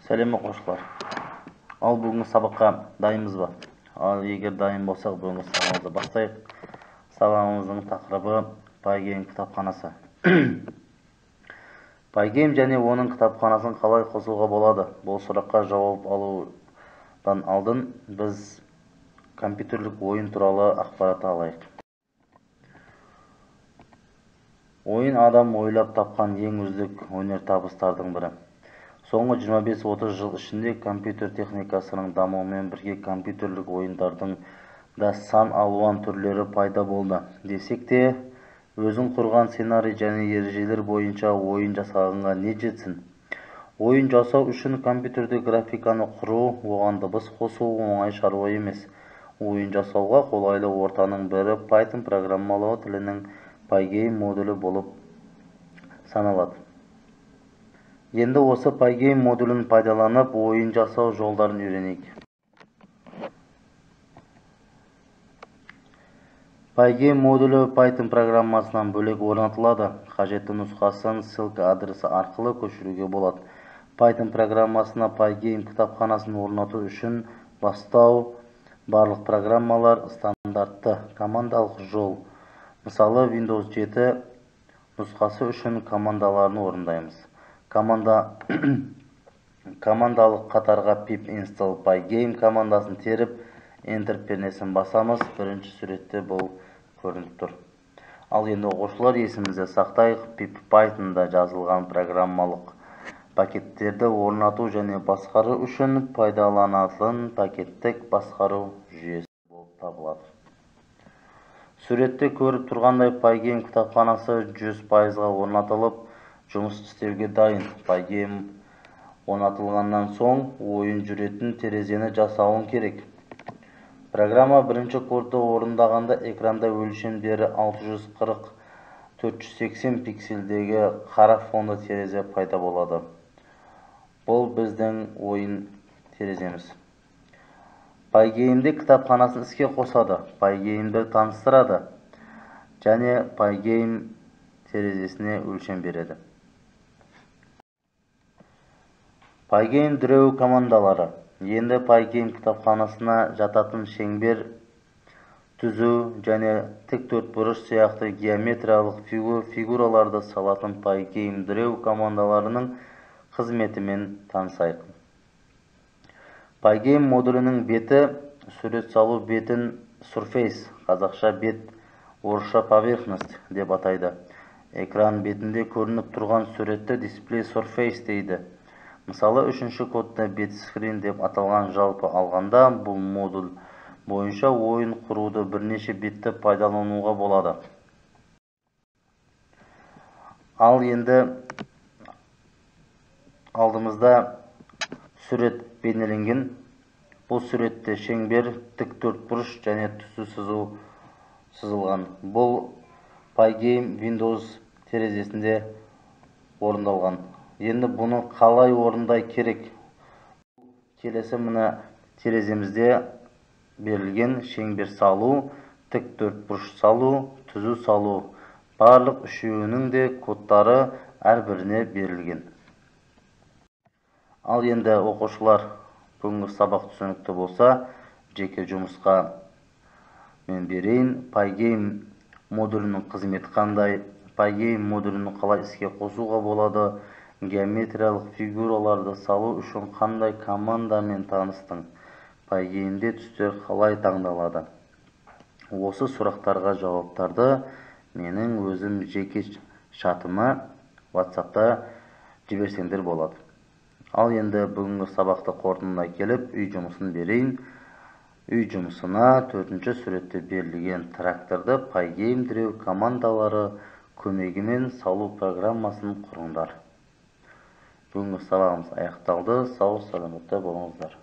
Сәлем, оқушылар! Ал бүгінгі сабаққа дайынбыз ба? Ал егер дайын болсақ, бүгінгі сабағымызды бастайық. Сабағымыздың тақырыбы Pygame кітапханасы. Pygame және оның кітапханасын қалай қосуға болады? Бұл сұраққа жауап алудан алдын біз компьютерлік ойын туралы ақпарат алайық. Ойын адам ойлап тапқан ең үздік өнертабыстардың бірі. Соңғы 25-30 жыл ішінде компьютер техникасының дамуымен бірге компьютерлік ойындардың да сан алуан түрлері пайда болды. Десек те, өзің құрған сценарий және ережелер бойынша ойын жасағанға не жетсін? Ойын жасау үшін компьютерде графиканы құру, оған дыбыс қосу оңай шаруа емес. Ойын жасауға қолайлы ортаның бірі Python программалау тілінің Pygame модулі болып саналады. Енді осы Pygame модулін пайдаланып, ойын жасау жолдарын үйренейік. Pygame модулі Python программасынан бөлек орнатылады. Қажетті нұсқасын ссылка адресі арқылы көшіруге болады. Python программасына Pygame кітапханасын орнату үшін бастау барлық программалар стандартты командалық жол. Мысалы, Windows 7 нұсқасы үшін командаларын орындаймыз. Командалық қатарға pip install pygame командасын теріп, Enter пернесін басамыз. Бірінші суретте бұл көрініп тұр. Ал енді, оқушылар, есімізде сақтайық, pip Pythonда жазылған программалық пакеттерді орнату және басқару үшін пайдаланатын пакеттік басқару жүйесі болып табылады. Суретте көріп тұрғандай, Pygame кітапханасы 100%-ға орнатылып, жұмыс істеуге дайын. Pygame орнатылғаннан соң ойын жүретін терезені жасауың керек. Программа бірінші кодты орындағанда экранда өлшемдері 640 480 пикселдегі қара фонды терезе пайда болады. Бұл біздің ойын тереземіз. Pygame'де кітапханасын іске қосады, Pygame'ді таныстырады және Pygame терезесіне өлшем береді. Pygame Draw командалары. Енді Pygame кітапханасына жататын шеңбер, түзу және тік төртбұрыш сияқты геометриялық фигураларды салатын Pygame Draw командаларының қызметімен танысайық. Pygame модулінің беті сурет салу бетін Surface, қазақша бет, орысша поверхность деп атайды. Экран бетінде көрініп тұрған суретті Display Surface дейді. Мысалы, үшінші кодта бет Screen деп аталған. Жалпы алғанда, бұл модуль бойынша ойын құруды бірнеше бетті пайдалануға болады. Ал енді алдымызда сурет бейнеленген. Бұл суретте шеңбер, тік төртбұрыш және түзу сызу сызылған. Бұл Pygame Windows терезесінде орындалған. Енді бұны қалай орындай керек? Келесі мына тереземізде берілген шеңбер салу, тік төртбұрыш салу, түзу салу. Барлық үшеуінің де кодтары әрбіріне берілген. Ал енді, оқушылар, бүгінгі сабақ түсінікті болса, жеке жұмысқа мен берейін. Pygame модулінің қызметі қандай? Pygame модулін қалай іске қосуға болады? Геометриялық фигураларды салу үшін қандай командамен таныстың? Pygame'де түстер қалай таңдалады? Осы сұрақтарға жауаптарды менің өзім жеке чатыма WhatsAppта жіберсеңдер болады. Ал енді бүгінгі сабақты қорытындылай келіп, үй жұмысын берейін. Үй жұмысына төртінші суретте берілген тракторды Pygame Draw командалары көмегімен салу программасын құрыңдар. Бүгінгі сабағымыз аяқталды. Сау саламатта болыңыздар.